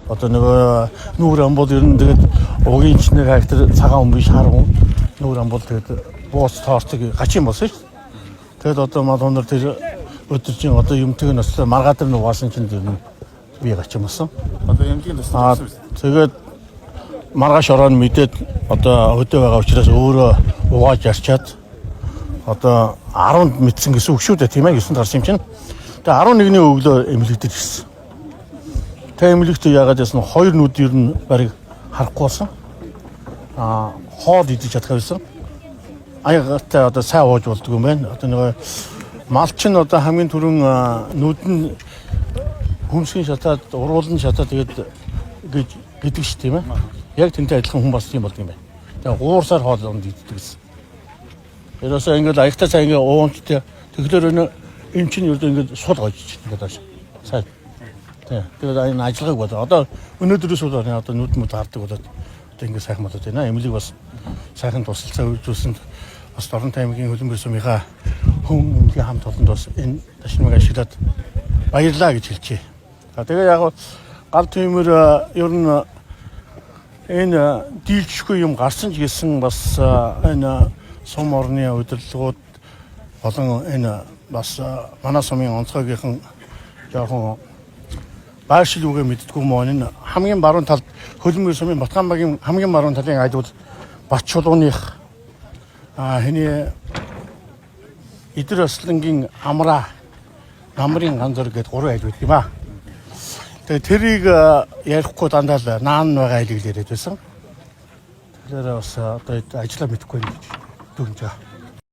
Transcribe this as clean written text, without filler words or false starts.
Одоо нөгөө нүүр амбул ер нь тэгээд угийн ч нэг характер цагаан хүн биш, хар хүн. Нүүр амбул тэгээд бууц тоорцог гачин болсон шүү дээ. Тэгээд одоо мал хунар тэр өдөржин одоо юмтэг нь өслөө маргаа дээр нугаасан чинь тэр нь би гачин болсон. Одоо эмнэлгийн тусламж. Тэгээд маргааш ороо нь мэдээд одоо хөдөө байгаа учраас өөрөө угааж ярьчаад одоо 10-нд мэдсэн гэсэн үг шүү дээ, тийм ээ, 9-нд гарсан юм чинь. Тэгээ 11-ний өглөө эмнэлэгдэж ирсэн. Тэгээ эмнэлэгт яагаад яасан, хоёр нүд ер нь барыг харахгүй болсон. Хоол идэж чадах байсан. Аягатай одоо сайн ууж болдгоо юм байна. Одоо нөгөө мал чинь одоо хамгийн түрүүн нүд нь хүмсгийн шатаад, уруулан шатаад тэгээд гэж гэдэг ш, тийм ээ. Яг тэнтэй адилхан хүн бас тийм болдго юм байна. Тэгээ гуурсаар хоол унд иддэг гэсэн. Ерөөсөө ингээд аягтай сайн ингээд уунчтай. Тэгэхээр энэ чинь ердөө ингээд сул гожиж ингээд доош. Сайн. Тийм. Тэгээд энэ ажиллагааг болоо. Одоо өнөөдрөөс бол одоо нүд мүд хардаг болоод одоо ингээд сайхан болоод байна. Эмнэлэг бас сайхан тусалцаа үйлдүүлсэнд бас Дорнот аймгийн Хөлбөмбөг сумынхаа хүн эмнэлгийн хамт олонд бас энэ ташнамыг ашиглаад баярлаа гэж хэлчихье. За, тэгээ яг гал тиймэр ер нь энэ дийлжгүй юм гарсан ч гэсэн бас энэ сум орны удирдлагууд болон энэ бас манай сумын онцгойгийнхан жоохон байршил үгээ мэддэггүй юм уу, энэ хамгийн баруун талд Хөлбөмбөг сумын Батгаан багийн хамгийн баруун талын айд бол Бат чулууных хэний Идэр Аслангийн амраа намрын ганцор гээд гурван айл байт юм аа. Тэгээ тэрийг ярихгүй дандаа л наан байгаа айлыг л яриад байсан. Тэгэхээр бас одоо ажиллаа мэдэхгүй юм гэж дүгнж байгаа.